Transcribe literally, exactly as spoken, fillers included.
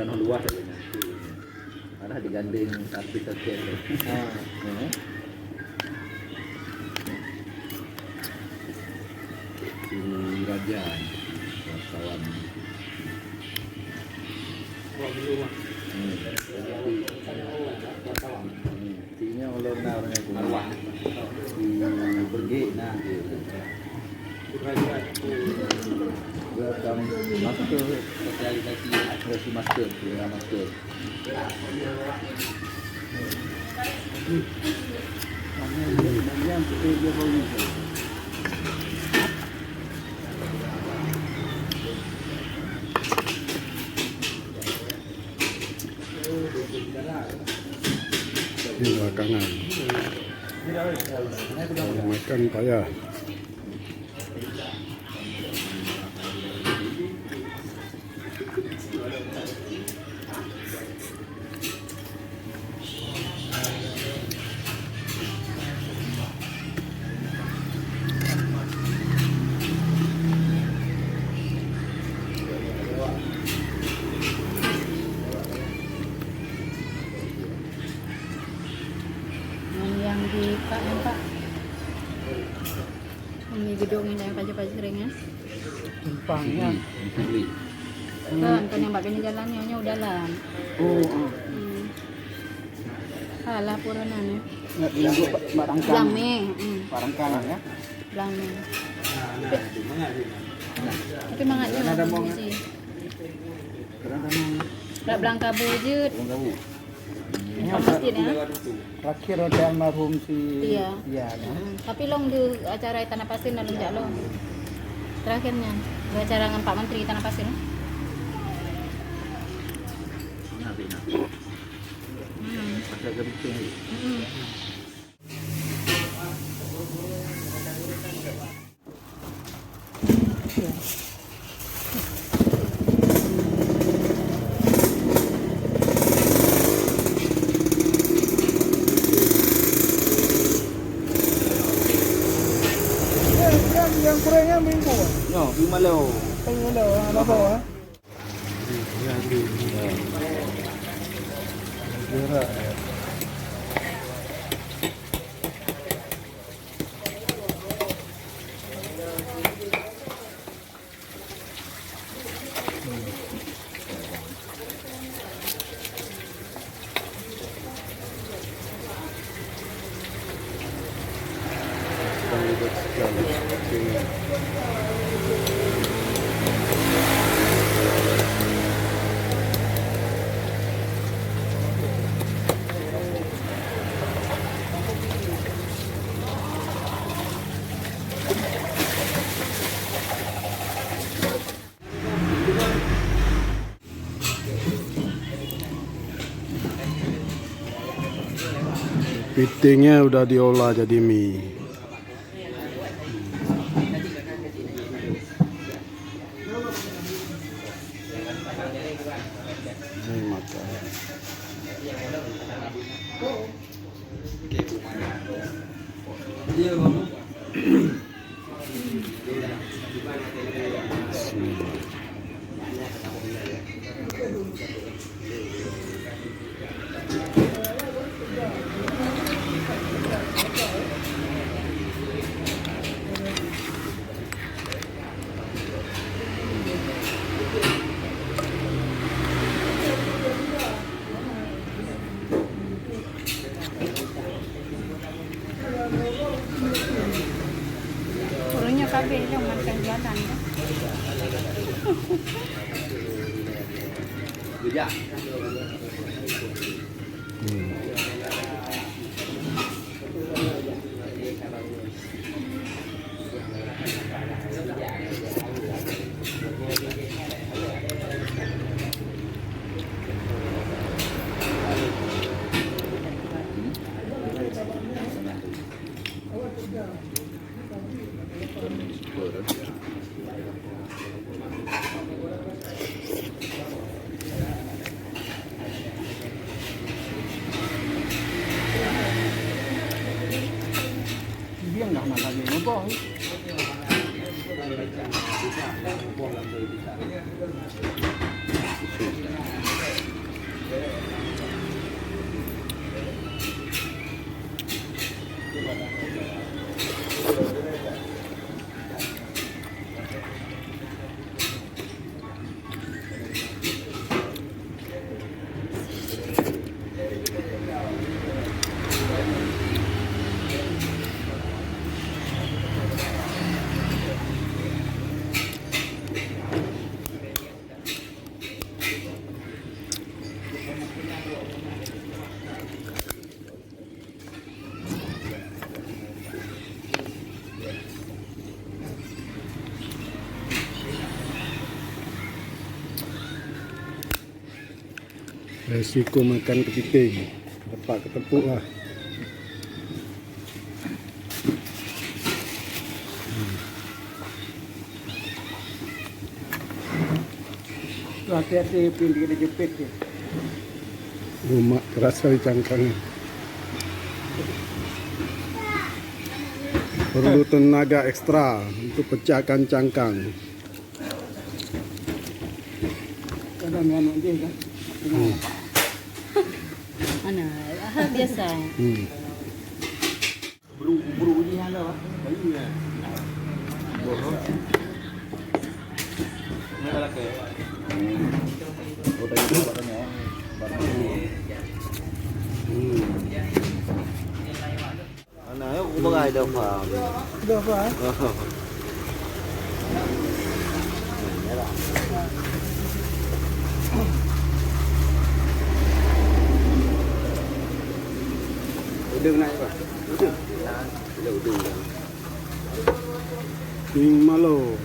Tanah luas saja nanti. Malah digandeng artis-artis tu. Ha. Ya. Ini raja, wartawan. Hmm. Hmm. Sini ulôn na ureueng nyan. Arwah. Si Bergek na. Welcome master. Sosialisasi. Sosialisasi master. Sosialisasi master. Di belakangan. Makan payah. Ngon nyang di Pak, nyan, Pak. Ngon di gedong nyan, nyang pajoh-pajoh ring, ya. Simpang, ya. Hmm, simpang. Kan, kan nyang bak keunan jalan nyoe, nyoe dalam. Oh, ah. Hmm. Salah pura nan, ya. Nggak, nggak, Pak, Pak Rangkang. Blang Mé, hmm. Pak Rangkang, ya. Blang Mé. Tapi, tapi mangat je. Ada mau, sih. Bak Blang Kabu jeuet. Blang Kabu. Ini masjid, ya. Terakhir ada almarhum si Tia. Tia, ya. Hmm. Tapi lôn di acara Tanah Pasir na lôn jak lôn. Terakhir nyan, di acara ngon Pak Menteri Tanah Pasir. Hmm. Hmm. Nyang, nyang, nyang kurangnya minggu. Nyoe, lima leo. Lima leo, ah, laba, ah. Pitingnya udah diolah jadi mi. Ini makan. Ureueng nyoe kabeh lôn mantong jualan, ya. Hmm. Biang dah nak lagi ngubah. Resiko makan kepiting, dapat keuteupeuk lah. Hati-hati, pin dia jepit dia. Umak terasa di cangkang. Perlu tenaga ekstra untuk pecahkan cangkang. Ada anak dia kan? Hmm. Mana? Ah, biasa. Hmm. Bru, bru ni ada, Pak. Bayi ya. Ni ada ke? Hmm. Oh, tadi tu buat tanya. Hmm. Ana, aku bagai dah faham. Dah faham? Udeng naik, Pak. Udeng. Udeng, udeng. Ing malo.